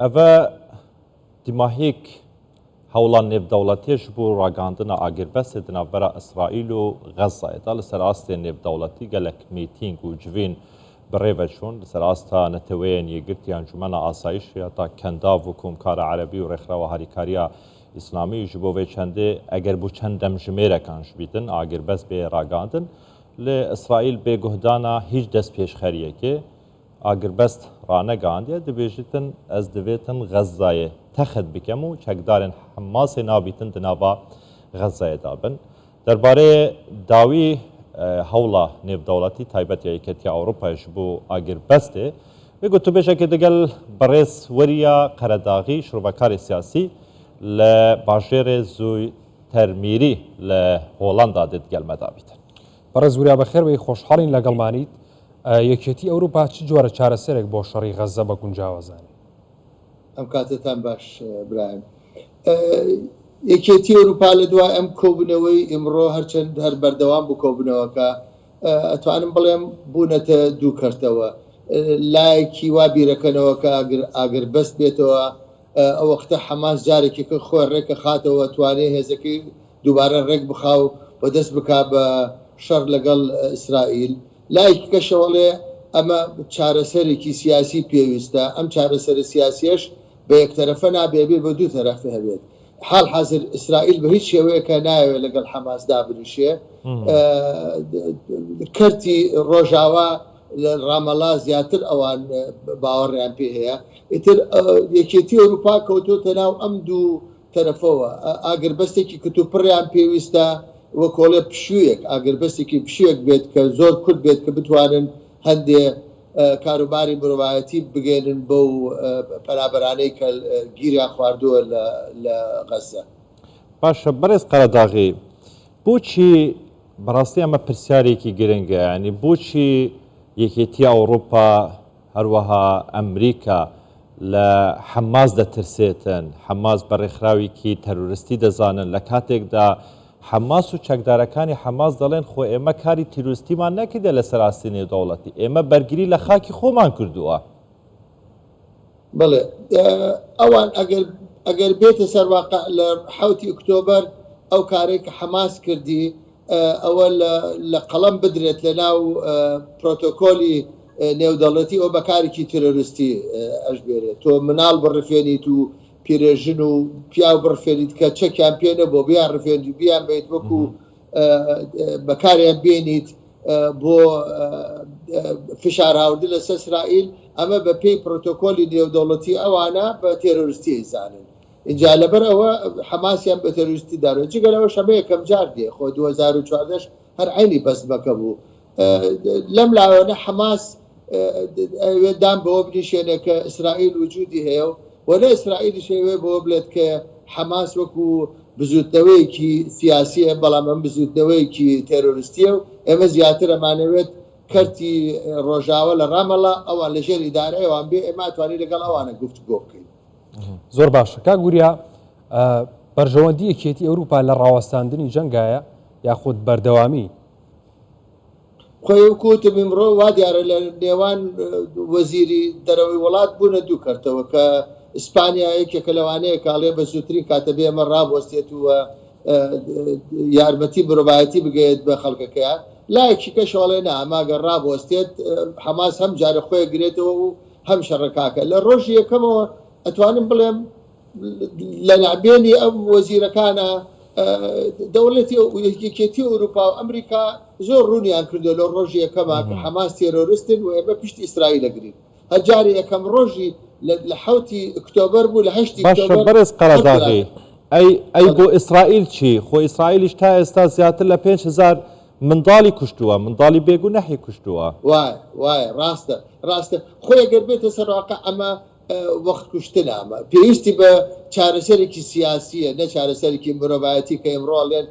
ئەڤە دیماهیک هەوڵا نێڤدەوڵەتیە ژ بۆ ڕاگەهاندنا ئاگربەسێ د ناڤبەرا ئیسرائیل و غەززایێ دا لە سەر ئاستێ نێڤدەوڵەتی گەلەک میتینگ و جڤین بڕێڤە چوون لە سەر ئاستا نەتەوەیەن یەکگرتی ئەنجومەنا ئاسایشێ هەتا کەنداڤ و کۆمکارە عەرەبی و ڕێکخراوە هاریکاریا ئیسلامی ژ بۆ ڤێ چەندێ ئەگەر بۆ چەند دەمژمێرەکان ژ بیتن ئاگربەس بێ ڕاگەهاندن لێ ئیسرائیل بێ گوهدانا هیچ دەستپێشخەریەکێ ئاگربەست ڕانەگەیاندیە، دبێژیتن ئەز دڤێتن غەززایێ تەخت بکەم و چەکدارێن حەماسێ نابیتن د ناڤا غەززایێ دا بن. دەربارەێ داوی هەوڵا نێڤدەوڵەتی تایبەت یا یەکێتیا ئەوروپایێ ژ بۆ ئاگربەستێ وێ گوتوبێژەکێ دگەل بەڕێز وەریا قەرەداغی شرۆڤەکارێ سیاسی لە باژێرێ زویتەرمیری لە هۆڵەندا دێ دگەل مە دا بیتن. بەڕێز وریا بەخێر بێی خۆشحاڵین لەگەڵمانیت. یەکێتی ئەوروپا چ جۆرە چارەسەرێک بۆ شەڕی غەززە بە گونجاو ئەزانێ؟ ئەم کاتەتان باش برایم. یەکێتی ئەوروپا لە دوای ئەم کۆبوونەوەی ئیمڕۆ هەرچەند هەر بەردەوام بوو کۆبوونەوەکە ئەتوانم بڵێم بوونەتە دوو کەرتەوە لایەکی وا بیرەکەنەوە کە ئاگر ئاگربەست بێتەوە ئەو وەختە حەماس جارێکیکە خۆی ڕێکە خاتەوە توانێ هێزەکەی دووبارە ڕێک بخا و و دەست بکا بە شەڕ لەگەڵ ئیسرائیل لایەکی کەشەوە ئەڵێ ئەمە چارەسەرێکی سیاسی پێویستە، ئەم چارەسەرە سیاسیەش بە یەک تەرەفە نابێ ئەبێ بە دوو تەرەفە هەبێت. حاڵ حازر ئیسرائیل بە هیچ شێوەیەکە نایەوێ لەگەڵ حەماس دابنیشێ. کەرتی ڕۆژاوا لە ڕامەڵا زیاتر ئەوان باوەڕیان پێ هەیە. ئیتر یەکێتی ئەوروپا کەوتۆتە ناو ئەم دوو تەرەفەوە ئاگربەستێکی کتوپڕیان پێویستە وەکۆڵێ پشوویەک، ئاگربەستێکی پشوویەک بێت کە زۆر کورت بێت کە بتوانن هەندێ کاروباری مرۆڤایەتی بگەیەنن بەو پەنابەرانەی کە گیریان خواردووە لە غەززە. باشە بەڕێز قەرەداغی بۆچی بەڕاستی ئەمە پرسیارێکی گرنگە یانی بۆچی یەکێتی ئەوڕوپا هەروەها ئەمریکا لە حەماس دەترسێتن، حەماس بە ڕێکخراویکی تەرۆرستی دەزانن، لە کاتێکدا حەماس و چەکدارەکانی حەماس دەڵێن خۆ ئێمە کاری تیرۆرستیمان نەکردیە لەسەر ئاستی نێودەوڵەتی، ئێمە بەرگری لە خاکی خۆمان کردووە. بەڵێ ئەوان ئەگەر ئەگەر بێتە سەر واقع لە حەوتی ئۆکتۆبەر ئەو کارەی کە حەماس کردی ئەوە لە قەڵەم بدرێت لە ناو پرۆتۆکۆلی نێودەڵەتی ئەوە بە کارێکی تیرۆریستی ئەژمێرێت. تۆ مناڵ بڕفێنیت و پیرێژن و پیاو بڕفێنیت کە چەکیان پێ نەبووە بیانڕفێنیت و بیانبەیت وەکو بەکاریان بێنیت بۆ فشار هاوردن لەسەر ئیسرائیل ئەمە بە پێی پرۆتۆکۆلی نێودەوڵەتی ئەوانە بە تێرۆریستی ئەیزانن. ئینجا لەبەر ئەوە حەماسیان بە تێرۆریستی دانەوە. جگە لەوەش ئەمە یەکەم جار نییە، خۆ 2014 هەر عەینی بەزمەکە بوو. لەم لاوە نە حەماس ئەیەوێت دان بەوە بنیشێنێ کە ئیسرائیل وجودی هەیە و و نە ئیسرائیلیش ئەیەوێت بەوە بڵێت کە حەماس وەکو بزووتنەوەیەکی سیاسییە، بەڵام ئەم بزووتنەوەیەکی تێرۆریستییە و ئێمە زیاتر ئەمانەوێت کەرتی ڕۆژاوا لە ڕامەڵا ئەوان لەژێر ئیدارەی ئەوان بێ، ئێمە ئەتوانین لەگەڵ ئەوانە گفتوگۆ بکەین. زۆر باشە کاک وریا بەرژەوەندی یەکێتی ئەوروپا لە ڕاوەستاندنی جەنگایە یاخود بەردەوامی؟ خۆی وەکو وتم ئیمڕۆ وا دیارە لە نێوان وەزیری دەرەوەی وڵات بوونە دوو کەرتەوە کە ئیسپانیا یەکێکە لەوانەیە کە ئەڵێ بە زووترین کاتە بێ ئەمە ڕابوەستێت و یارمەتی مرۆڤایەتی بگەیەت بە خەڵکەکەیان لایەکی کەشەوە ئەڵێ نا ئەمە گەر ڕابوەستێت حەماس هەم جارە خۆی گرێتەوە و هەم شەڕە کاکە لە ڕۆژی یەکەمەوە ئەتوانم بڵێم لە نابێنی ئەم وەزیرەکانە دەوڵەتی یەکێتی ئەوروپا و ئەمریکا زۆر ڕوونیان کردو لە ڕۆژی یەکەما کە حەماس تێرۆرستن و ئێمە پشتی ئیسرائیل ئەگرین هەر جارێ یەکەم ڕۆژی لە حەوتی ئۆکتۆبەر بوو لە هەشتی باشە ئۆکتۆبەر بەڕێز هەر قەرەداغی ئەی ئەی بۆ ئیسرائیل چی؟ خۆ ئیسرائیلیش تا ئێستا زیاتر لە 5000 منداڵی کوشتووە، منداڵی بێگوناحی کوشتووە. وایە وایە ڕاستە ڕاستە خۆی ئەگەر بێتە سەر واقع ئەمە وەخت کوشتنە ئەمە پێویستی بە چارەسەرێکی سیاسیە نە چارەسەرێکی مرۆڤایەتی کە ئیمڕۆ ئەڵێن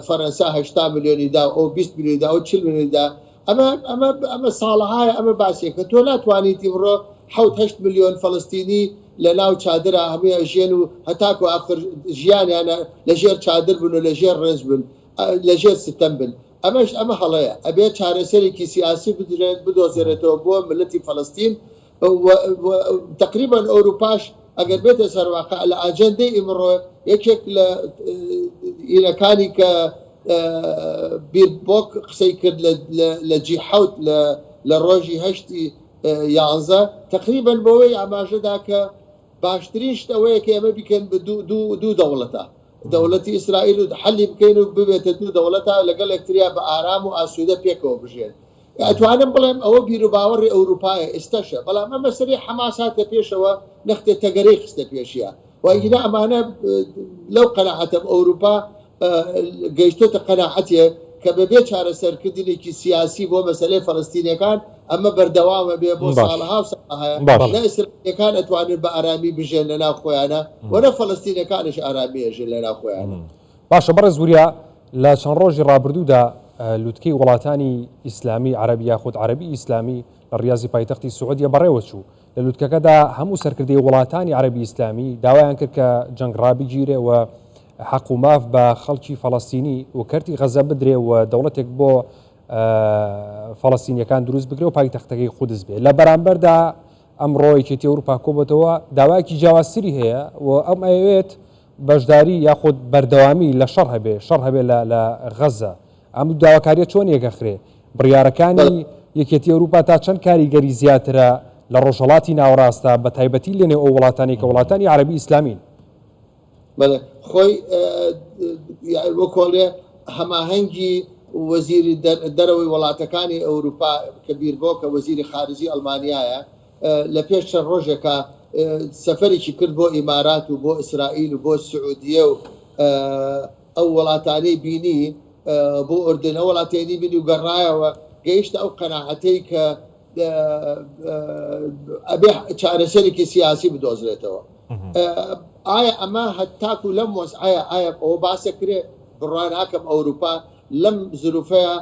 فەرەنسا 80 ملیۆنی دا ئەو 20 ملیۆنی دا ئەو 40 ملیۆنی دا ئەمە ئەمە ئەمە ساڵەهایە ئەمە باسێکە تۆ ناتوانیت ئیمڕۆ حەوت هەشت ملیۆن فەڵەستینی لە ناو چادرا هەمووی ئەژێن و هەتاکو ئاخر ژیانیانە لە ژێر چادر بن و لە ژێر ڕێز بن لە ژێر ستەم بن ئەمەش ئەمە هەڵەیە ئەبێت چارەسەرێکی سیاسی بدرێت بدۆزێرێتەوە بۆ ملەتی فەڵەستین. تەقریبەن ئەوروپاش ئەگەر بێتە سەر واقع لە ئاجێندەی ئیمڕۆ یەکێک لە ئینەکانی کە بیربۆک قسەی کرد لە جی حوت لە ڕۆژی هەشتی یانزە تقریبن بەوەی ئاماژەدا کە باشترین شت ئەوەیە کە ئێمە بیکەن بە دوو دەوڵەتە دەوڵەتی ئیسرائیل و حەلی بکەین و ببێتە دوو دەوڵەتە لەگەڵ یەکتریا بە ئارام و ئاسوودە پێکەوە بژێن. ئەتوانم بڵێم ئەوە بیروباوەڕی ئەوروپایە ئێستەشە، بەڵام ئەم مەسەلەی حەماس هاتە پێشەوە نەختێ تەگەرەی خستە پێشیا و ئینا ئەمانە لەو قەناعەتەم ئەوروپا گەیشتۆتە قەناعەتێ کە بەبێ چارەسەرکردنێکی سیاسی بۆ مەسەلەی فەلەستینیەکان ئەمە بەردەوامە بێ بۆ ساڵەها و ساڵەهایە نە ئیسرائیلیەکان ئەتوانن بە ئارامی بژێن لەناو خۆیانە و نە فەلەستینیەکانیش ئارامی ئەژێن لەناو خۆیانە. باشە بەڕێز وریا لە چەند ڕۆژی ڕابردوودا لوتکەی وڵاتانی ئیسلامی عەرەبی یاخود عەرەبی ئیسلامی لە ڕیازی پایتەختی سعودیە بەڕێوەچوو. لە لوتکەکەدا هەموو سەرکردەی وڵاتانی عەرەبی ئیسلامی داوایان کرد کە جەنگ ڕابگیرێ و حەق و ماف بە خەڵکی فەڵەستینی و کەرتی غەزە بدرێ و دەوڵەتێک بۆ فەڵەستینیەکان دروست بکرێ و پایتەختەکەی قودس بێ. لە بەرامبەردا ئەمڕۆ یەکێتی ئەوروپا کۆبۆتەوە داوایەکی جیاوازتری هەیە و ئەم ئەیەوێت بەشداری یاخود بەردەوامی لە شەڕ هەبێ، شەڕ هەبێ لە لە غەززە. ئەم داواکارییە چۆن یەکەخرێ؟ بڕیارەکانی یەکێتی ئەوروپا تا چەند کاریگەری زیاترە لە ڕۆژهەڵاتی ناوەڕاستدا بە تایبەتی لە نێو ئەو وڵاتانەی کە وڵاتانی عەرەبی ئیسلامین؟ بەڵێ خۆی وەکۆڵێ هەماهەنگی وەزیری دەرەوەی وڵاتەکانی ئەوروپا کە بیربۆکە وەزیری خارجی ئەڵمانیایە لە پێش چەند ڕۆژێکا سەفەرێکی کرد بۆ ئیمارات و بۆ ئیسرائیل و بۆ سعودیە و ئەو وڵاتانەی بینی بۆ ئوردن ئەو وڵاتێنی بینی و گەڕایەوە گەیشتە ئەو قەناعەتەی کە ئەبێ چارەسەرێکی سیاسی بدۆزرێتەوە. ئایا ئەمە هەتاکو لەم وەزعەیە ئایا ئەوە باسەکرێ؟ بڕوا ناکەم ئەوروپا لەم زروفەیە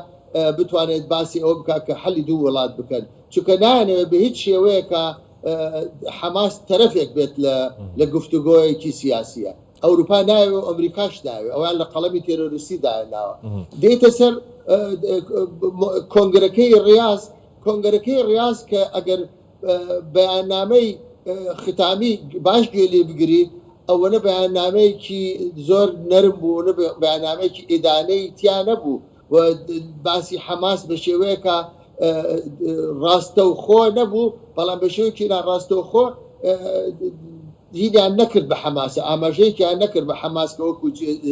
بتوانێت باسی ئەوە بکات کە حەلی دوو وڵات بکەن، چونکە نایانەوێت بە هیچ شێوەیەکە حەماس تەرەفێک بێت لە گفتوگۆیەکی سیاسیە. ئەوروپا نایەوێ و ئەمریکاش نایەوێ، ئەویان لە قەڵەمی تێرۆریستی دایانناوە. دێتە سەر کۆنگرەکەی ڕیاز، کۆنگرەکەی ڕیاز کە ئەگەر بەیاننامەی ختامی باش گوێ لێ بگری ئەوەنە بەیاننامەیەکی زۆر نەرم بوو نە بەیاننامەیەکی ئیدانەی تیا نەبوو و باسی حەماس بە شێوەیەکە ڕاستەوخۆ نەبوو بەڵام بە شێوەیەکی ناڕاستەوخۆ هینیان نەکرد بە حەماس ئاماژەیەکیان نەکرد بە حەماس کە وەکو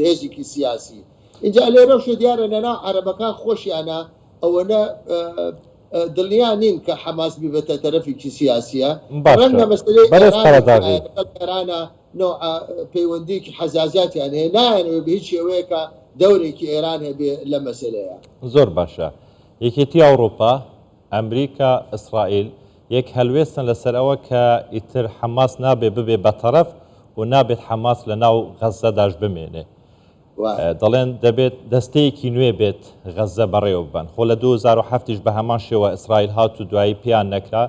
هێزێکی سیاسی اینجا لێرەش دیارە لەناو عەرەبەکان خۆشیانە ئەوەنە دڵنیا نین کە حەماس ببێتە تەرەفێکی سیاسیە. باشە ڕەنگە مەسەلەی بەرێز ئێرانیش قەرەداغی. لەگەڵ ئێرانە نەوعە پەیوەندیەکی حەزازیاتیان هەیە نایانەوێ بە هیچ شێوەیەکە دەورێکی ئێران هەبێ لەم مەسەلەیە. زۆر باشە یەکێتی ئەوڕوپا، ئەمریکا، ئیسرائیل یەک هەلوێستن لەسەر ئەوە کە ئیتر حەماس نابێ ببێ بە تەرەف و نابێت حەماس لە ناو غەززەداش بمێنێ. دەڵێن دەبێت دەستەیەکی نوێ بێت غەززە بەڕێوە ببەن. خۆ لە 2007 یش بە هەمان شێوە ئیسرائیل هات و دوایی پێیان نەکرا،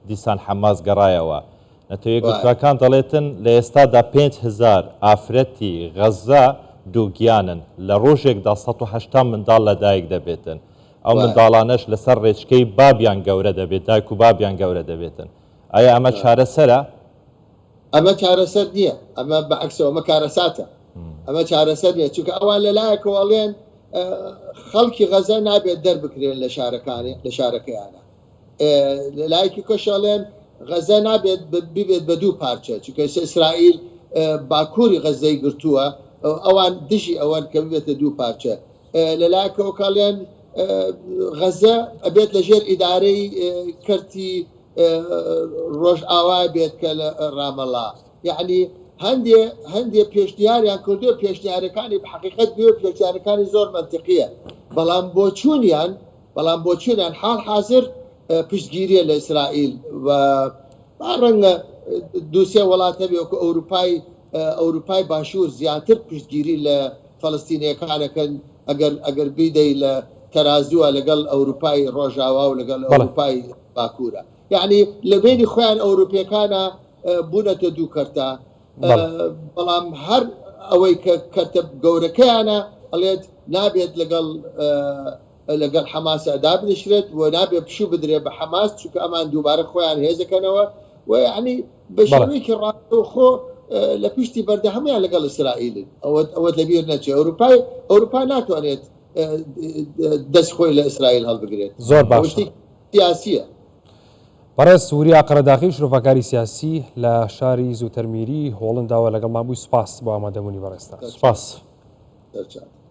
دیسان حەماس گەڕایەوە. نەتەوە یەکگرتووەکان دەڵێتن لە ئێستادا 5000 ئافرەتی غەززە دووگیانن، لە ڕۆژێکدا 180 منداڵ لەدایک دەبێتن. ئەو منداڵانەش لەسەر ڕێچکەی بابیان گەورە دەبێت، دایک و بابیان گەورە دەبێتن. ئایا ئەمە چارەسەرە؟ ئەمە چارەسەر نییە، ئەمە بە عەکسەوە ئەمە کارەساتە، ئەمە چارەسەر نییە، چونکە ئەوان لە لایەکەوە ئەڵێن خەڵکی غەزە نابێت دەربکرێن لە شارەکانی لە شارەکەیانە، لە لایەکی کەش ئەڵێن غەزە نابێت ببێت بە دوو پارچە، چونکە ئێستا ئیسرائیل باکووری غەزەی گرتووە، ئەوان دژی ئەوەن کە ببێتە دوو پارچە. لە لایەکەوە کە ئەڵێن غەزە ئەبێت لەژێر ئیدارەی کەرتی ڕۆژئاوا بێت کە لە ڕامەڵا یعنی هەندێ هەندێ پێشنیاریان کردو پێشنیارەکانی بە حقیقت بێ پێشنیارەکانی زۆر منطقیە بەڵام بۆچوونیان بەڵام بۆچوونیان حاڵ حاضر پشتگیریە لە ئیسرائیل و ڕەنگە دووسێ وڵات هەبێ وەکو ئەوروپای ئەوروپای باشوور زیاتر پشتگیری لە فەڵستینیەکانەکەن ئەگەر ئەگەر بیدەی لە تەرازووە لەگەڵ ئەوروپای ڕۆژاوا و لەگەڵ ئەوروپای باکوورە یعنی لە بینی خۆیان ئەوروپیەکانە بوونەتە دوو کەرتە بەڵام هەر ئەوەی کە کەرتە گەورەکەیانە ئەڵێت نابێت لەگەڵ. لەگەڵ حەماسا دابنیشرێت و نابێ پشوو بدرێ بە حەماس چونکە ئەمان دووبارە خۆیان هێزەکەنەوە و یعنی بە شێوەیەکی ڕاستەوخۆ لە پشتی بەردە هەمویان لەگەڵ ئیسرائیلن ئەوە ئەوە لەبیر نەچێ ئەوروپای ئەوروپا ناتوانێت دەست خۆی لە ئیسرائیل هەڵبگرێت زۆر باشە سیاسیە. بەڕێز وریا قەرەداغی شرۆڤەکاری سیاسی لە شاری زوتەرمیری هۆڵنداوە لەگەڵمان بووی سوپاس بۆ ئامادەبوونی بەڕێزتان. سوپاس. سەرچاو.